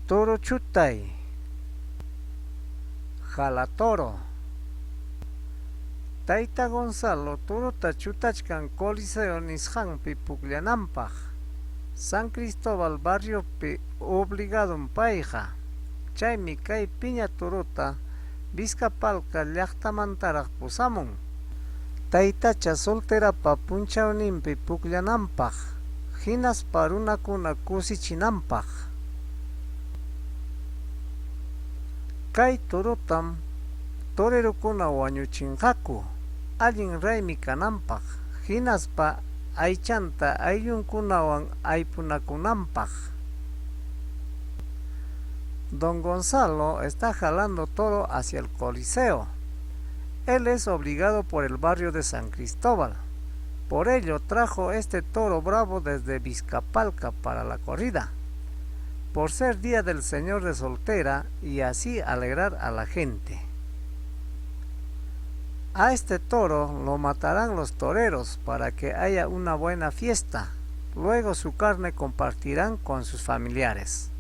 Toro chutay. Jala toro. Tayta Gonzalo torota chutachkan Coliseo nisqanpi pukllananpaq. San Cristóbal barriopi obligadom payqa. Chaymi kay piña torota Vizcapalca llaqtamantaraq pusamun. Taytacha solterapa punchawninpi pukllananpaq, hinaspa runakuna kusichinanpaq. Kay torotam torerokuna wañuchinqaku allin raymi kananpaq, hinaspa aychanta ayllunkunawan aypunakunanpaq. Don Gonzalo está jalando toro hacia el Coliseo. Él es obligado por el barrio de San Cristóbal. Por ello trajo este toro bravo desde Vizcapalca para la corrida. Por ser Día del Señor de Soltera y así alegrar a la gente. A este toro lo matarán los toreros para que haya una buena fiesta. Luego su carne compartirán con sus familiares.